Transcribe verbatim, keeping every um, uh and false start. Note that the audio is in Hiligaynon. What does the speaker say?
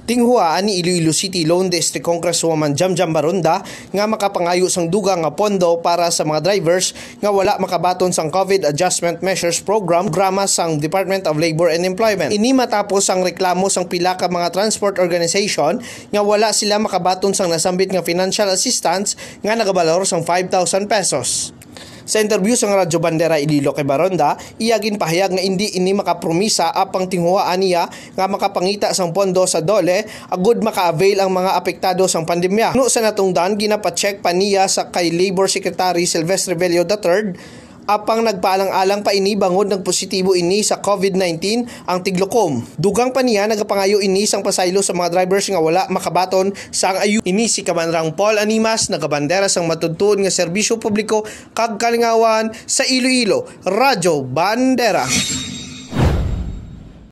Tinguhaan ni Iloilo City Lone District Congresswoman Jamjam Baronda nga makapangayo sang dugang nga pondo para sa mga drivers nga wala makabaton sang COVID Adjustment Measures Program, programa sang Department of Labor and Employment. Ini matapos ang reklamo sang pila ka mga transport organization nga wala sila makabaton sang nasambit nga financial assistance nga nagabalor sang five thousand pesos. Sa interview sang Radyo Bandera Iloilo kay Baronda, iya ginpahayag nga indi ini makapromisa apang tinguhaan niya nga makapangita sang pondo sa DOLE agud maka-avail ang mga apektado sang pandemya. Puno sa natungdan, ginapacheck pa niya sa kay Labor Secretary Silvestre Bello the third, apang nagpaalang-alang pa ini bangod nagpositibo ini sa COVID nineteen ang tiglukom. Dugang pa niya, nagapangayo ini sang pasaylo sa mga drivers nga wala makabaton sang ayu. Ini si Kamanrang Paul Animas, nagabandera sang matudtuon nga serbisyo publiko kag kalingawan sa Iloilo, Radyo Bandera.